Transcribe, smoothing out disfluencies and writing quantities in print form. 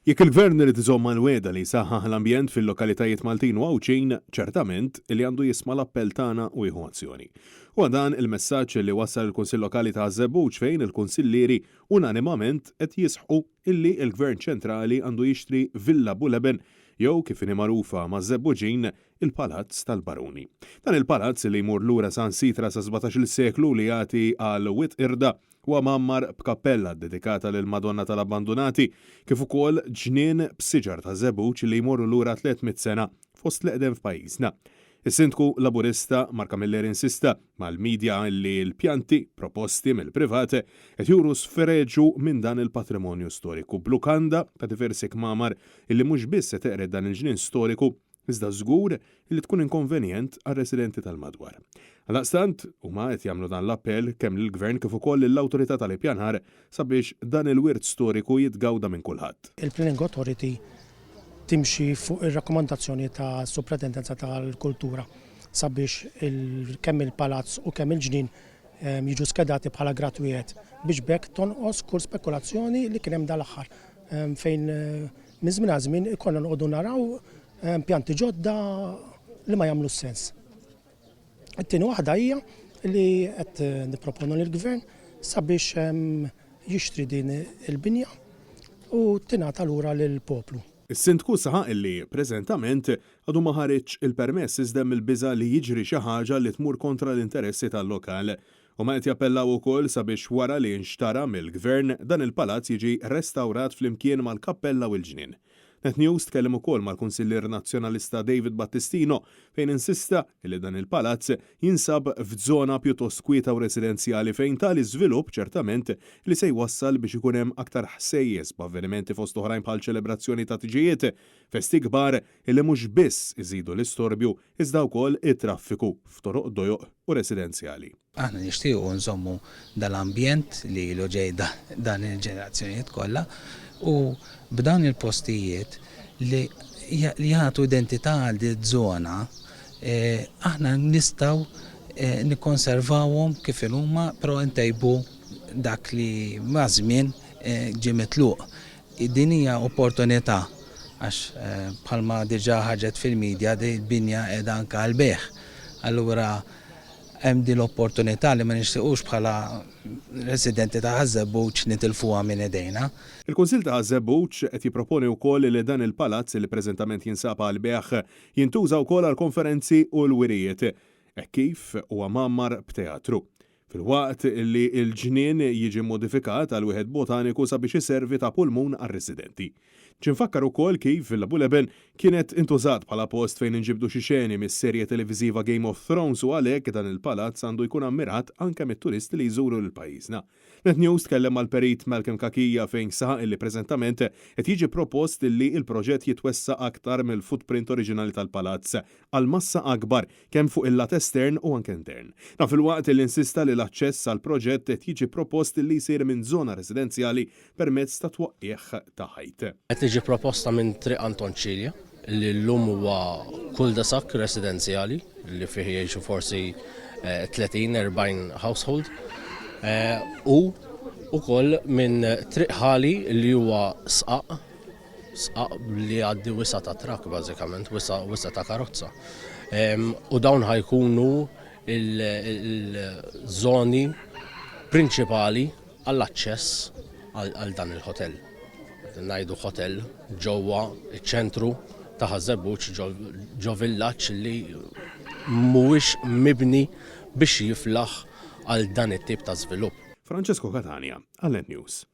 Jekk il-Gvern irid iżomm mal-wegħda li jsaħħaħ l-ambjent fil-lokalitajiet Maltin u Għawdxin, ċertament li għandu jisma' l-appell tagħna u jieħu azzjoni. Huwa dan il-messaġġ li wassal il-Kunsill Lokali ta' Ħaż-Żebbuġ fejn il-kunsillieri unanimament qed jisħqu illi l-Gvern ċentrali għandu jixtri Villa Buleben jew kif inhi magħrufa maż-Żebbuġin il-Palazz tal-Baruni. Dan il-palazz li jmur lura sansitra sa 17-il seklu u li jagħti għal Wied Qirda huwa mgħammar b'kappella ddedikata lill-Madonna tal-Abbandunati kif ukoll ġnien b'siġar ta' żebbuġ li jmorru lura 300 sena fost l-eqdem f'pajjiżna. Is-Sindku Laburista Mark Camilleri insista mal-media li l-pjanti proposti mill-privat qed juru sfreġju minn dan il-patrimonju storiku b'lukanda ta' diversi kmamar illi mhux biss se teqred dan il-ġnien storiku iżda żgur li tkun inkonvenjent għar-residenti tal-madwar. Għaldaqstant, huma qed jagħmlu dan l-appell kemm lill-Gvern kif ukoll lill-Awtorità tal-Ippjanar sabiex dan il-wirt storiku jitgawda minn kulħadd. Il-Planning Authority timxi fuq ir-rakkomandazzjoni tas-Supratendenza tal-Kultura sabiex kemm il-palazz u kemm il-ġnien jiġu skedati bħala grad wieħed biex b'hekk tonqos kull spekulazzjoni li kien hemm dal-aħħar fejn Minn żmien għal żmien ikollna noqogħdu naraw pjanti ġodda li ma jagħmlux sens. It-tieni waħda hija li qed nipproponu lill-Gvern sabiex jixtri din il-binja u tingħata lura lill-poplu. Is-Sindku saħaq illi preżentament għadu ma ħariġx il-permess iżda hemm il-biża' li jiġri xi ħaġa li tmur kontra l-interessi tal-lokal. Huma qed jappellaw ukoll sabiex wara li jinxtara mill-Gvern, dan il-palazz jiġi restawrat flimkien mal-kappella u l-ġnien. Net News tkellem ukoll mal-Kunsillier Nazzjonalista David Battistino fejn insista li dan il-palazz jinsab f'zona pjuttost kwieta u residenzjali fejn tali żvilupp ċertament li se jwassal biex ikun hemm aktar ħsejjes b'avvenimenti fost oħrajn bħal ċelebrazzjoni ta' tiġijiet, festi kbar illi mhux biss iżidu l-istorbju iżda wkoll it-traffiku f'toroq dojoq u residenzjali. Aħna nixtiequ nżommu dal-ambjent li ilu ġej dan il-ġenerazzjonijiet kollha u b'dawn il-postijiet li jagħtu identità għal din iż-żona aħna nistgħu nikkonservawhom kif inhuma però ntejbu dak li maż-żmien ġie mitluq. Din hija opportunità għax bħalma diġà ħarġet fil-media din il-binja qiegħda anke għall-bejgħ. Allura hemm din l-opportunità li ma nixtiequx bħala residenti ta' Ħaż-Żebbuġ nitilfuha minn idejna. Il-Kunsill ta' Ħaż-Żebbuġ qed jipproponi wkoll li dan il-palazz li preżentament jinsab għall-bejgħ jintuża wkoll għall-konferenzi u l-wirijiet, hekk kif huwa mgħammar b'teatru. Filwaqt li l-ġnien jiġi modifikat għal wieħed botaniku sabiex iservi ta' pulmun għar-residenti. Ġie mfakkar ukoll kif Villa Buleben kienet intużat bħala post fejn inġibdu xi xeni mis-serje televiżiva Game of Thrones u għalhekk dan il-palazz għandu jkun ammirat anke mit-turisti li jżuru lil pajjiżna. Net News tkellem mal-Perit Malcolm Cachia fejn saħaq illi preżentament qed jiġi propost illi l-proġett jitwessa' aktar mill-footprint oriġinali tal-palazz għal massa akbar kemm fuq il-lat estern u anke intern. Dan filwaqt li insista li l-aċċess għall-proġett qed jiġi propost li jsir minn żona residenzjali permezz ta' twaqqigħ ta' ħajt. Qed tiġi proposta minn Triq Anton Cilia li llum huwa cul-de-sac residenzjali li fih jgħixu forsi 30, 40 household u wkoll minn Triq Ħali li huwa sqaq Sqaq li jgħaddi wisa' ta' trakk bażikament, wisa' ta' karozza. U dawn ħa jkunu il-żoni prinċipali għall-aċċess għal dan il-hotel. Ngħidu hotel ġewwa ċ-ċentru ta' Ħaż-Żebbuġ ġo villaġġ li mhuwiex mibni biex jiflaħ għal dan it-tip ta' żvilupp. Francesco Catania, għal Net News.